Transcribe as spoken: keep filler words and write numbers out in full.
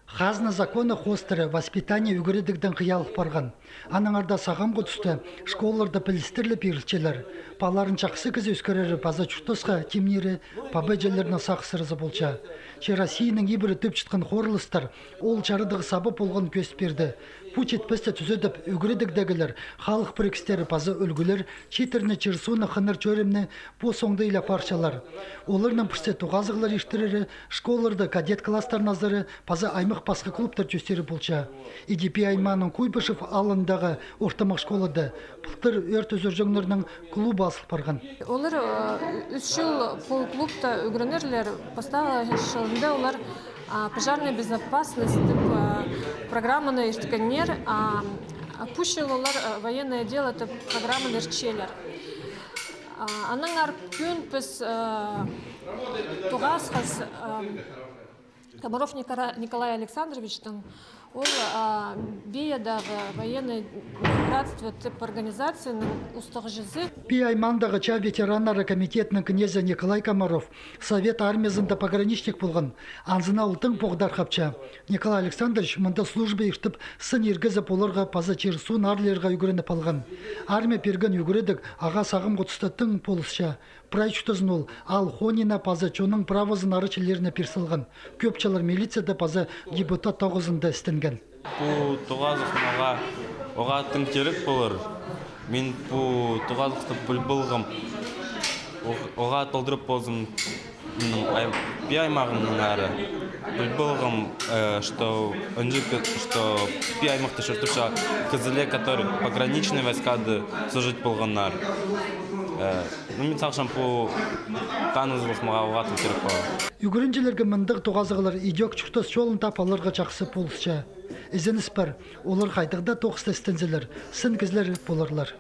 Хазна законы хоостыра воспитание ӱгредігдең хыялых парған. Аннаңар даа сағамғы туста школаларда пілістер ле пирілчелер. Палаларын чахсы кізі ӧскірері паза чуртасха тимнирі паба-іҷелернің сағыссыразы полча. Че Россияның ибіре тӧпчеткен хорылыстар ол чарадығ саба полған кӧзіт пирді. Пу читпесті тӱзедіп, ӱгредігдегілер халых пірігістері паза ӱлгӱлер чииттерні чир-сууны хынар чӧрімні пос оңдайлап парчалар. Оларның пірсі тоғазығлар иртірері, школаларда кадет класстарны азары паза аймах пасха клубтар тӧстері полча. Иди Пии аймааның Куйбышев аалындағы ортымах школада пылтыр ӧрт ӱзӱрҷеңнернің клубы азыл парған. Олар, э, ӱс чыл пу клубта ӱгренерлер, пастағы чылында олар, а, пожарная безопасность тіп, а, программаны ирткеннер, а, а пу чыл олар, а, военное дело тіп программаны иртчелер. А, аннаңар пӱӱн піс, а, тоғасхас, а, Комаров Никора-, Николай Александровичтің, ол, а, Пиидегі военное братство тіп организацияның устағҷызы. Пии аймаандағы чаа ветераннары комитетінің кнезі Николай Комаров Совет армиязында пограничник полған. Анзына ол тың поғдархапча. Николай Александрович мында служба иртіп, сын иргізіп, оларға паза чир-суун аарлирға ӱгреніп алған. Армия пирген ӱгредіг ағаа сағамғы туста тың полысча. Прай чуртазын ол аал хониина паза чонның правазын арачылирына пир салған. Кӧп чыллар милицияда паза депутат тоғызында істенген. Пу тоғазых мағаа оғаа тың кирек полар. Мин пу тоғазыхты піл полғам. Оғ-, оғаа толдырып ползын минің ай-, Пии аймағымнаңар. Піл полғам, э, что, ынҷы, что Пии аймахта чуртапча кізілер, которые пограничный войскада служить полғаннар. Э, ну, мин сағынчам, пу танызығлых мағаа оғаа тың кирек полар. Ӱгренҷілерге мындағ тоғазығлар идӧк чуртас чолын таап аларға чахсы полысча. Ізеніс пар, олар хайдағ даа тоғыста істензелер, сын кізілер поларлар.